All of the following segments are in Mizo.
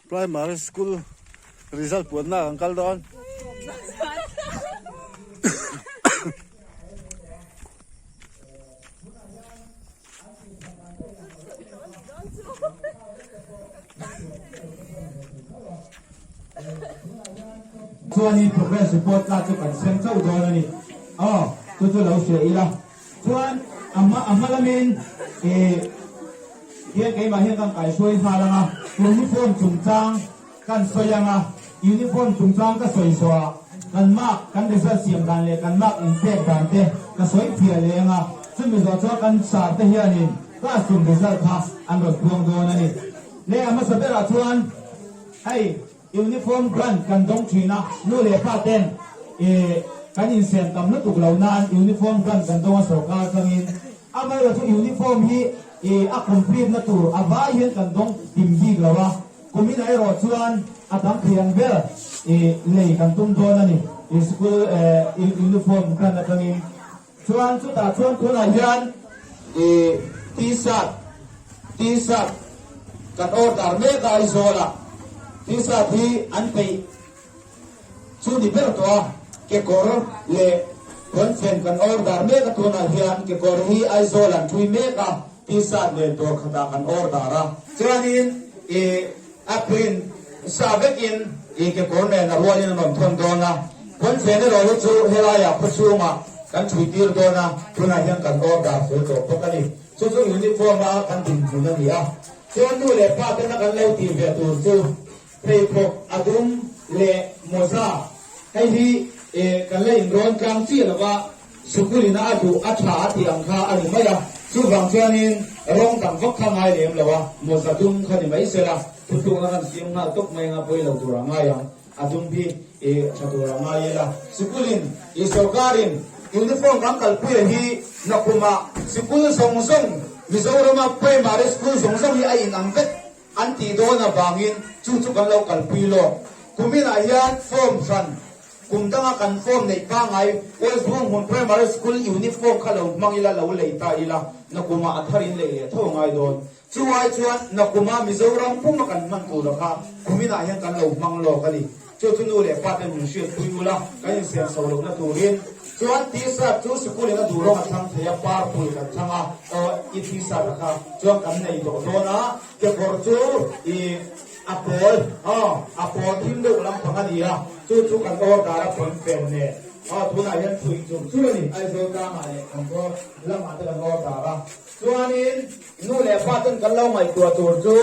Primary school result puanna kan kal dawn. Chuanin progress report card chu kan sem chauh dawn a ni. Aw, chu chu lo hria ila. Chuan a hma a hma lamin ih hian keimah hian kan kaihruai nghal ang a, uniform chungchang kan sawi ang a, uniform chungchang ka sawi zawh ah kan mark kan result siam dan leh kan mark inpek dan te ka sawi phiah leh ang a, chumi zawh chuan kan sir te hianin classroom result kha an rawn puang dawn a ni. Leh a hmasa berah chuan hei. Uniform grant kan dawng thin a, nu leh pa ten ih kan insiam tam lutuk lo nan uniform grant kan dawng a sorkar atangin. Amaherawhchu chu uniform hi ih a complete na tur a vai hian kan dawng kim bik lo a, kumin ah erawh chuan a tam thei ang ber ih lei kan tum dawn a ni ih school eh uniform grant atangin. Chuan chutah chuan tunah hian ih T-shirt T-shirt kan order mek a Aizawl ah T-shirt hi an peih chu ni ber tawh a, kekawr leh pawnfen kan order mek a tunah hian kekawr hi Aizawl an thui mek a T-shirt nen dawr khatah kan order a. Chuanin ih A print sa vekin i kekawr nen a rualin an rawn thawn dawn a, pawnfen erawh hi chu helaiah khawchhungah kan chhui tir dawn a, tunah hian kan order fel tawh bawk a ni. Chu chu uniform a kan dinhmun a ni a, chuan nu leh pa tena kan lo tih ve tur chu pheikhawk a dum leh mawza hei hi kan la inrawn tlang chiah lo va, Sikul ina a duh a tha a tih ang kha a ni mai a, chuvang chuanin rawng dang vak kha ngai lem lo a, mawza dum kha ni mai sela, thuthlukna kan siam nghal tawp mai anga pawi lo tur a ngai ang, a dum hi i tha tur a ngai ila. Sikulin i sorkarin uniform kan kalpuia hi nakumah sikul zawng zawng Mizorama primary school zawng zawng hi a inang vek an tih dawn avangin chu chu kan lo kalpui lawk. Kuminah hian form hran Kum danga kan form neih pangngai West Bunghmun Primary School uniform kha lo hmang ila, lo lei ta ila, nakuma a thar in lei leh tho a ngai dawn. Chu ai chuan nakuma Mizoram puma kan hman tura kha kuminah hian kan lo hmang lawk a ni. Chu chu nu leh pa ten min hriatpui ula, kan insiam so lohna turin. Chuan T-shirt chu sikul in a duh rawng a thlang thei a, purple kan thlang a, aw i T-shirt a kha chuan kan nei tawh dawn a, kekawr chu i. A pawl, aw, a pawl thim deuh lampang a ni a, chu chu kan order a pawn pen nen, aw, tunah hian chhui chur chur a ni, Aizawl tlangah leh Kankaw lamah te kan order a. Chuanin nu leh pa ten kan lo ngaihtuah tur chu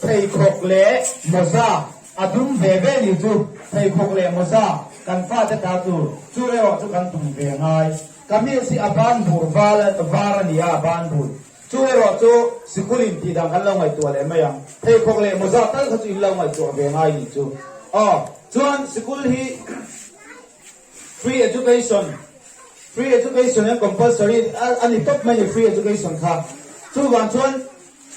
pheikhawk leh mawza a dum ve ve ni chu, pheikhawk leh mawza kan fate ta tur, chu erawh chu kan tum ve ngai. Kamis hi a ban bur var a ni a, a ban bur. Chu erawh chu sikul in tih dan kan lo ngaihtuah leh mai ang. Pheikhawk leh mawza tal kha chu in lo ngaihtuah ve ngai nih chu. Aw, chuan sikul hi free education, free education hian compulsory a ni tawp mai ni free education kha. Chuvang chuan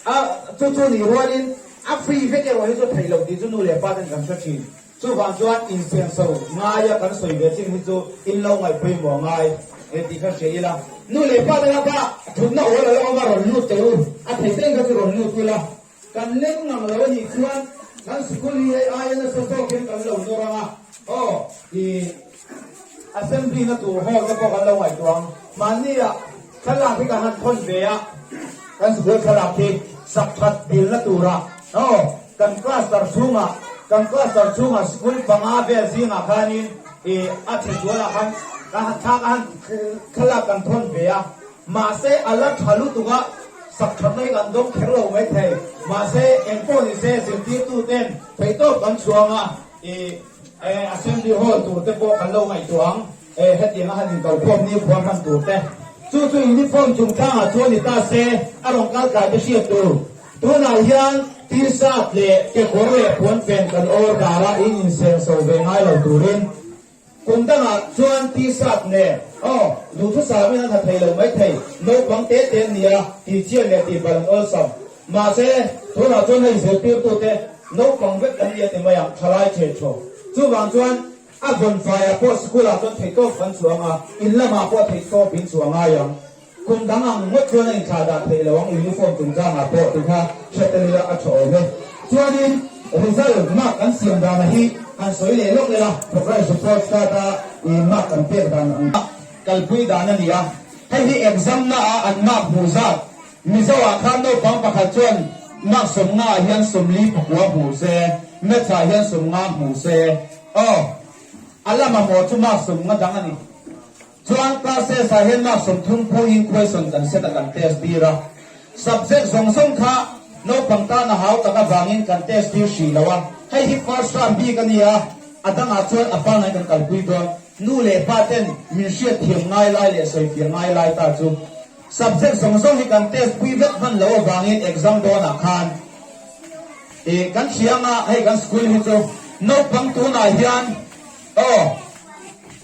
a chu chu nih rualin a free vek erawh hi chu theih loh tih chu nu leh pa ten kan hre thin. Chuvang chuan insiamso ngaia kan sawi ve chin hi chu in lo ngaih pawimawh ngai e tih kha hria ila. Nu leh pa te kha kha thutna awl a lo awm a rawn lut teh u, a theih teng kha chu rawn lut ula. Kan leng ngang lo a nih chuan kan sikul hi hei aia nasa zawkin kan lo nawr ang a, aw i assembly na tur hall te pawh kan lo ngaihtuah ang. Mahni ah thlalak hi kan han thawn ve a, kan sikul thlalak hi sak that dilna turah aw. Kan cluster chhungah, kan cluster chhungah school panga vel zingah khanin ih a chhe zualah khan kan han thlak a han thlalak kan thawn ve a, mahse a la tha lutuk a, sak thatna hi kan dawng kher lo mai thei, mahse engpawh ni se zirtirtu ten theihtawp kan chhuang a, ih assembly hall tur te pawh kan lo ngaihtuah ang. E, hetiang a han inkalkhawm ni khua hman tur te. Chu chu uniform chungchangah chuan ni ta se, a rawn kal tlai te hriat tur. Tunah hian T-shirt leh kekawr leh puanfen kan order a, in insengso ve ngai lo turin. Kum dangah chuan T-shirt nen, aw, duhthusamin an ha thei lo maithei, naupang te te an ni a, tihchian leh tihbal an awlsam. Mahse, tunah chuan hei zirtirtute naupang vek an ni a ti mai ang, thalai ṭhen ṭhaw. Chuvang chuan A vawnfaiah pawh school ah chuan theihtawp kan chhuah ang a, in lamah pawh theihtawp in chhuah ngai ang. Kum dang ang ngawt chuan a inthlah dah theih lo ang, uniform chungchangah pawh ti kha hre tel ila a tha awm e. Chuanin Result mark kan siam dana hi han sawi leh lawk ila, progress report card a mark kan pek dan ang kalpui dan a ni a. Hei hi exam na a an mark hmuh zat Mizo ah khan naupang pakhat chuan mark 50 ah hian 44 hmu se, maths ah hian 50 hmu se. Aw, a la mamawh chu mark 50 dang a ni. Chuan classes ah hian mark 30 phu in question kan set a kan test tir a. Subject zawng zawng kha naupang tan a hau tak avangin kan test tir hrih lo a. Hei hi first round bik a ni a, a dangah chuan a pangngai kan kalpui dawn. Nu leh pa ten min hriat thiam ngai lai leh sawi fiah ngai lai ta chu subject zawng zawng hi kan test pui vek hman lo avangin exam dawnah khan ih kan hria anga hei kan school hi chu naupang tunah hian Aw,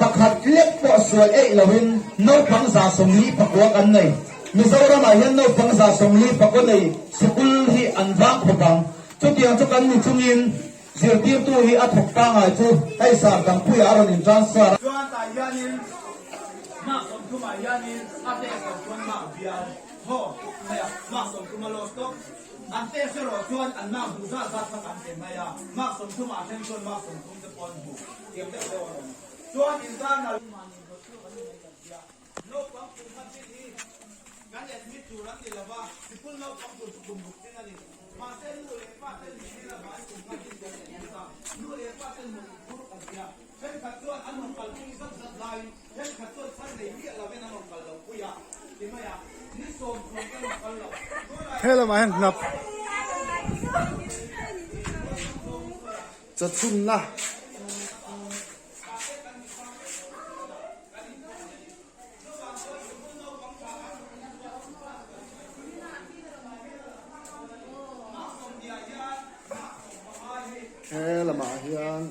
pakhat lek pawh sual eih loin naupang 49 kan nei. Mizoramah hian naupang 49 nei sikul hi an vang khawp ang. Chutiang chu kan ni chungin zirtirtu hi a thawk pangngai chu hei sar dangpuiah a rawn in transfer a. Chuan tah hianin mark 30 ah hianin a test loh chuan mark bial thaw mai a, mark 30 a loss tawp. An test erawh chuan an mark duh zat zat kha kan pe mai a, mark 30 ah then chuan mark 30 te pawh an hmu thiam deuh deuh a rawn chuan internal mahni hnawtchhuak an ni mai kan tia. Naupang kum khat chin hi kan admit tur an ni lova, sikul naupang tur chu kum ruk chin a ni. Mahse nu leh pa ten min hel avangin kum khat chin kan admit a, nu leh pa ten hmuh phur kan tia. Thenkhat chuan an rawn kalpui zat zat laiin thenkhat chuan phal nei miah lovin an rawn kal lo pui a, ti mai a, ni sawm chuan kan rawn kal lo. He lamah hian hnap chachhunna He lamah hian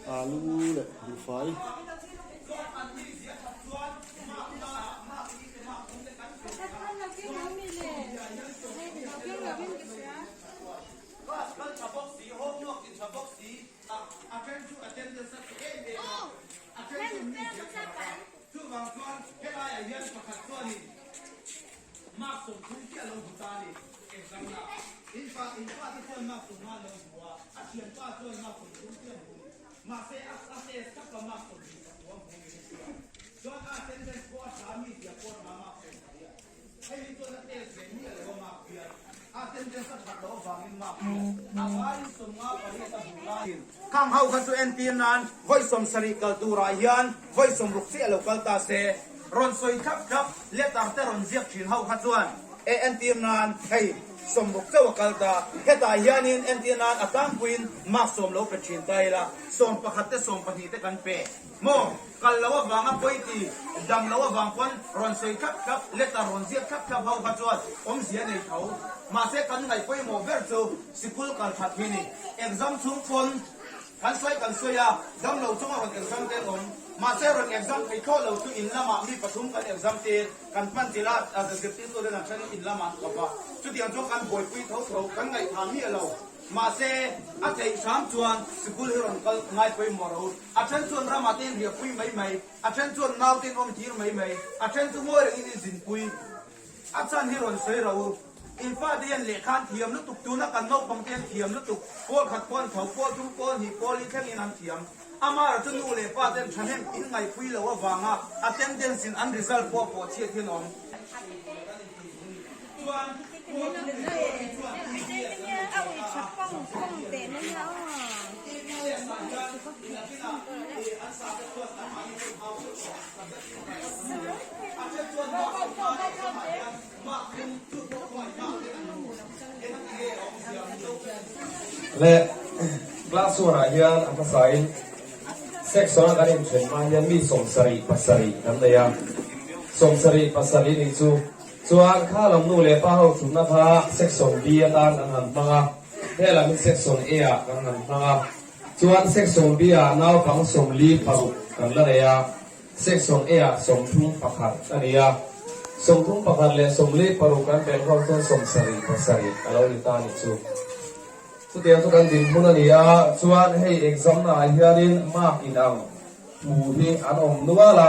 alu leh buhfai. Chuvang chuan helaiah hian pakhat chuanin mark 30 chiah a lo hmu ta a ni. Exam na in pa in pa te chuan mark 50 an lo hmu a, a thianpa chuan mark 30 chiah a hmu. Mahse a a test tak a mark 29 a hmu niin a hria. Chuan a attendance pawh a tha a mi zia pawh a tha a mark 70 a. Hei hi chuan a test ve miah lo a mark bial. A attendance a that loh avangin mark bial. A vaiin 58 a hmuh laiin. Khang ho kha chu entir nan vawi 70 kal turah hian vawi 60 chiah lo kal ta se. Rawn sawi thlap thlap letter te rawn ziak thin ho kha chuan e entir nan hei 60 chauh a kal ta. Hetah hianin entir nan a tlangpuiin mark 10 lo pe thin ta ila 11 te 12 te kan pe maw? Kal lo avanga pawi ti, dam lo avang pawn rawn sawi thlap thlap, letter rawn ziak thlap thlap ho kha chuan awmzia nei tho. Mahse kan ngaih pawimawh ber chu sikul kal that hi ni. Exam chhung pawn kan sawi kan sawi a, dam lo chunga rawn exam te an awm. Mahse rawn exam thei thlawh lo chu in lamah mi pathum kan exam tir, kan pan chilh a, zirtirtu ten an then in lamah an kawp a. Chutiang chuan kan buaipui tho tho, kan ngaihthah miah lo. Mahse a theih hram chuan sikul hi rawn kal ngai pawimawh ro. A then chuan ramah te in riahpui mai mai, a then chuan nau te in awm tir mai mai, a then chu ngawi rengin in zinpui. A chan hi rawn sawi ro u. In fate hian lehkha an thiam lutuk, tuna kan naupang te an thiam lutuk, pawl khat pawh an tho, pawl thum, pawl hnih, pawl li thlengin an thiam. Amara chu nu leh pa ten thahnem in ngaihpui lo avanga attendance in an result pawh pawh chhiat hian awm. Le class one ah hian a hmasain section a kan inthen hma hian mi 77 kan nei a, 77 nih chu Chuan kha lam nu leh pa ho thutna kha Section B atan kan han hmang a, he lam hi Section A ah kan han hmang a. Chuan Section B ah naupang 46 kan la nei a, Section A ah 31 a ni a. 31 leh 46 kan belh ho chuan 77 a lo ni ta a nih chu. Chutiang chu kan dinhmun a ni a, chuan hei exam na ah hianin mark inang Hmu hi an awm nual a,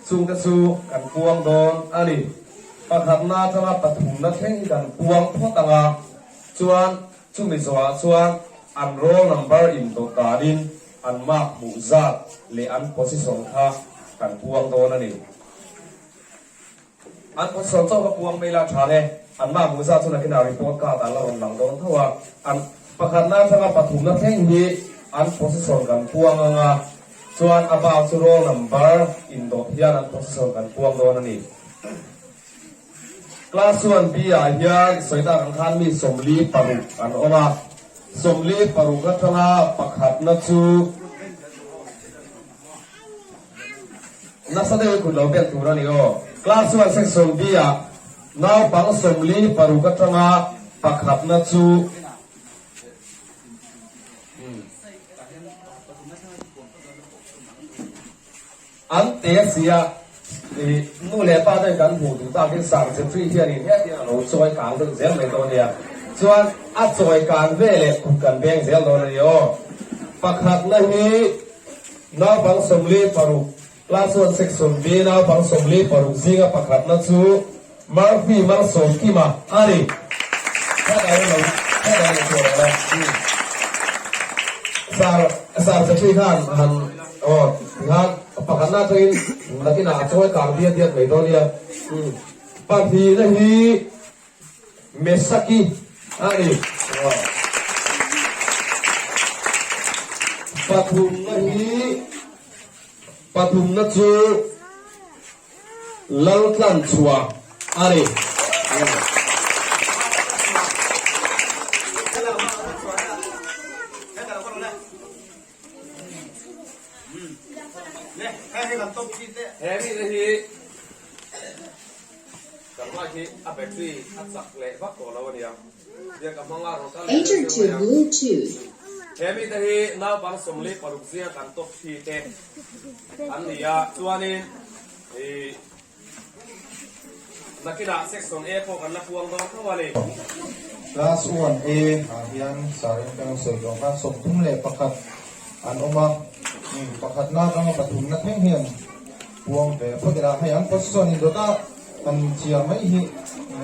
chungte chu kan puang dawn a ni. Pakhatna atanga pathumna thleng hi kan puang phawt ang a, chuan Chumi zawhah chuan an roll number indawt danin an mark hmuh zat leh an position kha kan puang dawn a ni. An position chauh kha puang mai la tha nge? An mark hmuh zat chu nakinah report card ah la rawn lang dawn tho a. An pakhatna atanga pathumna thleng hi an position kan puang ang a, chuan a bak chu roll number indawt hian an position kan puang dawn a ni. Class one B ah hian sawi tak ang khan mi 46 an awm a, 46 atanga pakhatna chu nasa deuhin kut lo bel tur a ni aw. Class one section B ah naupang 46 atanga pakhatna chu An te a si a, i nu leh pa ten kan hmuh duh takin Sangchepri hianin hetiang a lo chawi kang deuh zel mai dawn nia. Chuan a chawi kan ve leh kut kan beng zel dawn a ni aw. Pakhatna hi naupang 46, Class one Section B naupang 46 zinga pakhatna chu Murphy Malsawmkima a ni. Hetah hian lo hetah hian lo chhuah leh la. Sir Sangchepri khan han Aw, tikhan pakhatna atangin nakinah a chawi kang diat diat mai dawn nia. Pahnihna hi Mesaki a ni. Pathumna hi pathumna chu Laltlanchhuah a ni. He mite hi kan ngai hi a battery a chak leh vak tawh lo a nia, biak a hmanga rawn kal leh Enter to mai a. Bluetooth. He mite hi naupang 46 zinga kan top thi te an ni a, chuanin ih nakinah section A pawh kan la puang dawn tho a ni. Class one A ah hian Sarin kan lo sawi tawh khan 31 an awm a, pakhatna atanga pathumna thleng hian puang ve phawt ila hei an position indawt a kan chhiar mai hi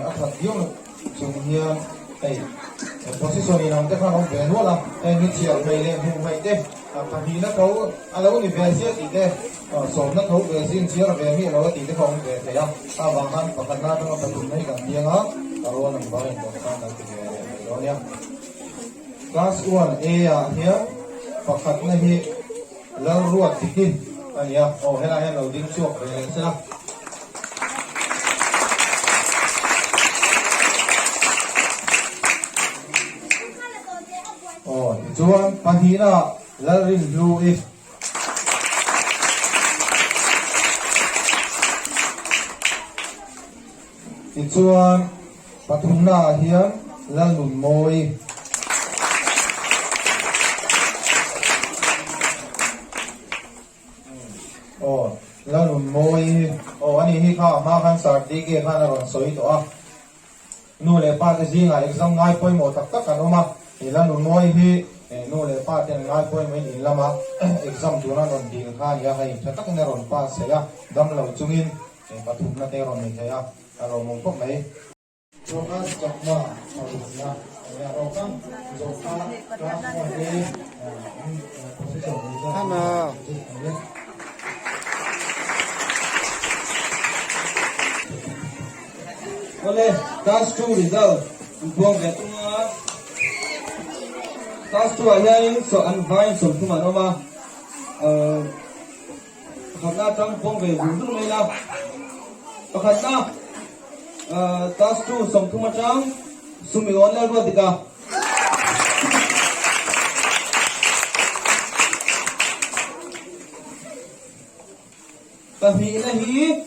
a that viau loh chung hian hei position inang te khan awm ve nual a, heng hi chhiar hmei leh hmuh hmeih te pahnihna tho a lo ni ve zia tih te. Sawmna tho ve zing chhiar ve miah lo a tih te kha awm ve thei a, a vang khan pakhatna atanga pathumna hi kan piang a, a roll number in dawt khan kan ti ve leh mai dawn nia. Class one A ah hian pakhatna hi Lalruatdiki a ni a, aw helai hian lo ding chhuak ve leh se la. Aw tichuan pahnihna ah Lalrinhlu-i. Tichuan, pathumnaah hian Lalnunmawi. Aw, Lalnunmawi. Aw, ani hi kha a hma khan Sir DK khan a rawn sawi tawh a. Nu leh pa te zingah exam ngai pawimawh tak tak an awm a, he Lalnunmawi hi nu leh pa ten ngai pawimawhin in lama exam tura an rawn dil kha a ni a, hei tha takin a rawn pass thei a, dam lo chungin pathumna te a rawn nei thei a, a lawmawm khawp mai. Rokas Chakma parukna a ni a, Rokas zawhkha class one A an position result chu a ni e. Awle, class two result an puang ve tung a, class two ah hianin saw an vaiin 30 an awm a, pakhatna atang puang ve zung zung mai la, pakhatna class two 30 atang sum i awn lel ruat dik a. Pahnihna hi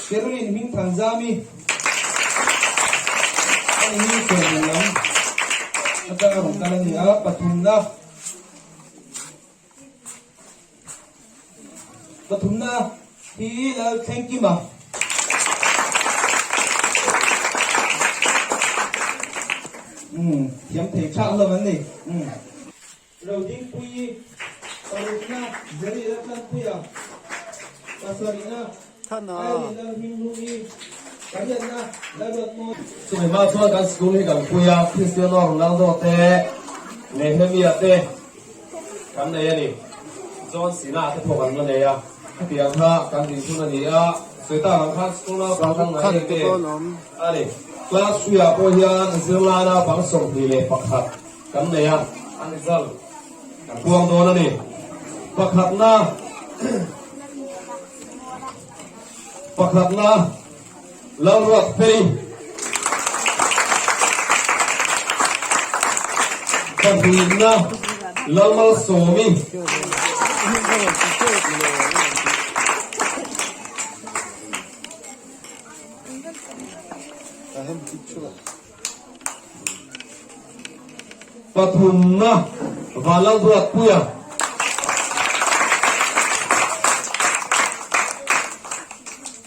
Sherilyn Hmingthanzami ani hi Chawhmeh lam atanga rawn kal a ni a, pathumna pathumna hi Lalthlengkima. Umm thiam thei thak hlawm an ni. Umm. Rodingpuii, parukna Jerry Laltlanpuia, pasarihna Irene Lalhminghlui. Chumi hma chuan kan school hi kan pui a, Cristiano Ronaldo te, Nehemia te kan nei a ni. John Cena te pawh kan la nei a, khatiang kha kan dinhmun a ni a, sawi tak ang khan school naupang kan ngai em em a ni. Class three ah pawh hian zirlai naupang 21 kan nei a, an result kan puang dawn a ni. Pakhatna. Pakhatna Lalruat Phei, Pahnihna Lalmalsawmi, Pathumna Vanlalduatpuia.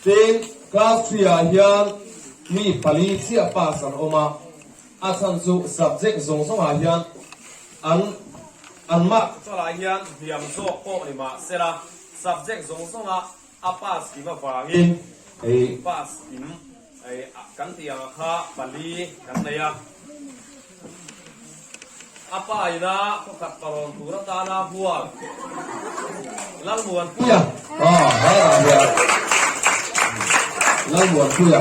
Tin, Class three-ah hian mi pali chiah pass an awm a, a chhan chu subject zawng zawngah hian an an mark chalah hian hniam zawk pawh ni mah sela subject zawng zawnga A pass kim avangin pass kim kan tih ang kha pali kan nei a. A pa ina khawkhat parawn tur atana hual Lalmuanpuia. Aw hetah hian Lalmuanpuia.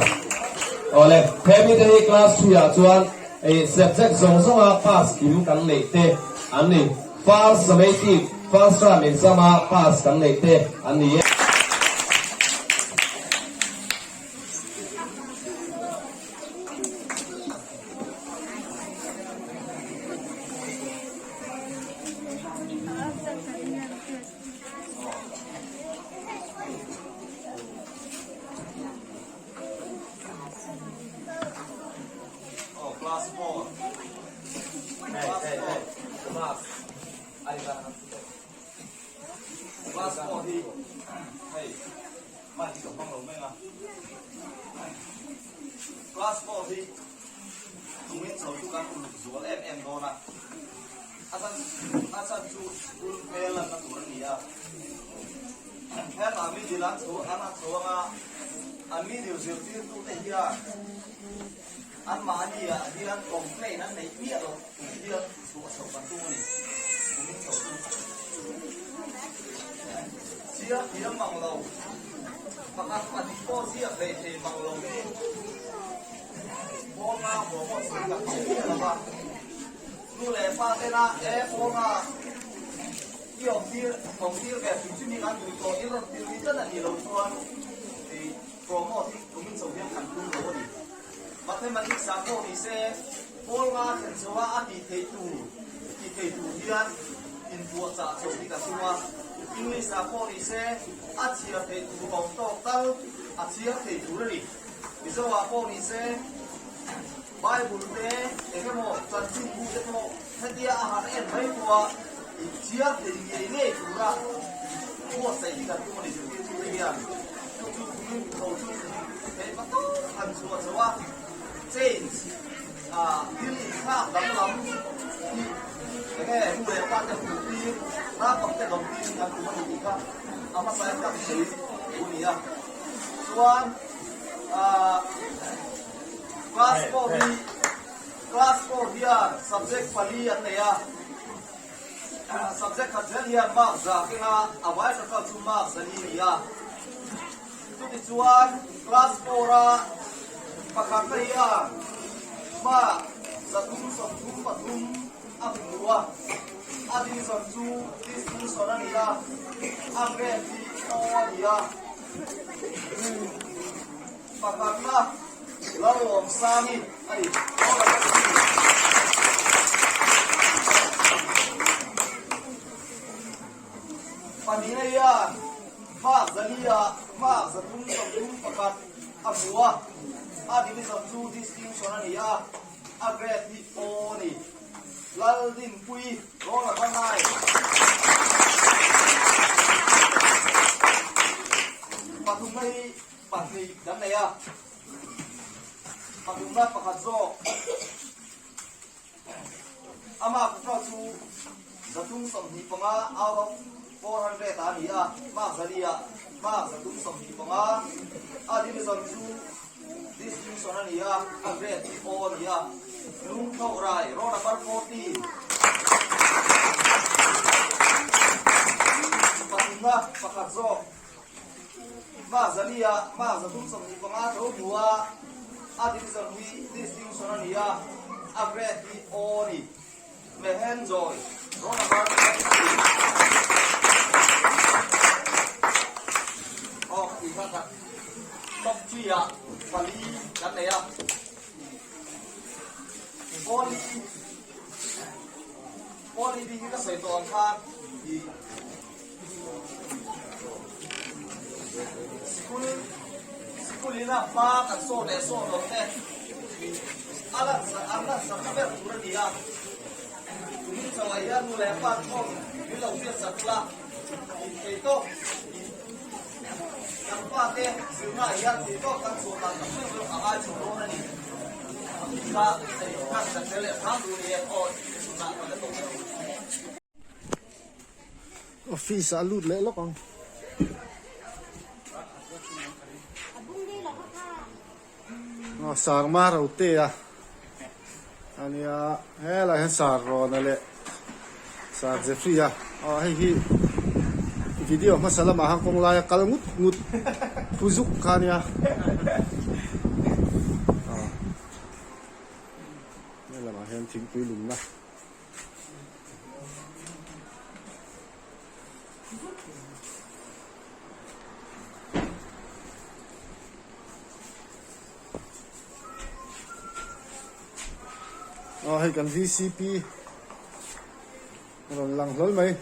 Awle he mite hi class three ah chuan subject zawng zawnga pass kim kan neih te an ni. First summative, first term exam a pass kan neih te an ni e. Class 4 Class 4 hi hei mic hi ka hmang lo mai ang a Class 4 hi tumin chho chu kan uluk zual em em dawn a a chan a chan chu school hmel lanna tur a ni a hetah middle an chho an han chho anga an middle zirtirtute hian Anmahni ah hian complaint an neih miah loh tur hian chhuah chhoh kan tum a ni. Kumin chho chu chhiar thiam mang lo, pakhat pahnih pawh ziak hlei thei mang lo hi pawnga promote chhuah kan nei miah lo va. Nu leh pa tena e pawnga i awm tir awm tir ve hrim hrim hi kan duh tawh i rawn tir ni tlat a nih loh chuan Promote hi kumin chho hian kan tum lo a ni. Mathematics ah pawh ni se, pawl nga thlen chho a a tih theih tur ti thei tur hian inpuahchah chho hi kan tum a. English ah pawh ni se, a chhiar theih tur awm tawk tal a chhiar thei tur a ni. Mizo ah pawh ni se, Bible te eng emaw chanchinbu te pawh hetia a han en mai pawha chhiar thei ngei ngei tura buatsaih hi kan tum a ni zirtirtute hian chu chu kumin tho chu theih hma tawp han chhuah chho a, change ah thil inthlak danglam hi enge nu leh pa te hmuh tir naupang te dawm tir hi kan tum a ni tih kha a hmasa in kan sawi duh a ni a chuan ah. Class pawh hi Class pawh hian subject pali an nei a, subject khat zel hian mark za kenga a vai total chu mark zali a ni a. Chutichuan class four-a pakhatna hian mark 333 a hmu a, a division chu distinction a ni a, a grade hi O a ni a. Pakhatna Lalawmsangi a ni. Pahnihna hian mark zalia mark 331 a hmu a, a division chu distinction a ni a, a grade hi O a ni. Laldinpuii roll a va ngai. Pathumna hi Pahnih kan nei a, pathumna pakhat zawk amah kutah chu 325 out of 400 a ni a, mark zali ah mark 325 a division chu. Distinction a ni a, a grade hi O a ni a, Lungtho Rai, roll number 14. Pathumna pakhat zawk Mark Zalia, Mark 325 tho hmu a, a division hi Distinction a ni a, a grade hi O a ni. Mehen Joy, roll number 20. Aw, tih kha khat top 3 ah pali kan nei a. Pawli, Pawli bik hi ka sawi tawh ang khan i sikul, sikul ina hma kan sawn leh sawn lo te a lan sak, an lan sak na ber tur a ni a. Tumin chauhah hian nu leh pa thawm min lo hriat sak ula, inthei tawk Kan fate zirnaah hian theih tawk kan chhuah dan tak meuh meuh a ngai chho dawn a ni. Kha hei kan hre tel leh hram duh ni em aw chhunah kan la tawk lo. Office ah a lut leh lawk ang. Aw Sarma Rote a ania helai hian Sar Rawna leh Sar Jeffrey a aw hei hi video hmasa lamah khan kawng laia kal ngut ngut thu zuk kha ania aw helamah hian thingpui lumna. Aw hei kan VCP a rawn lang hlawl mai.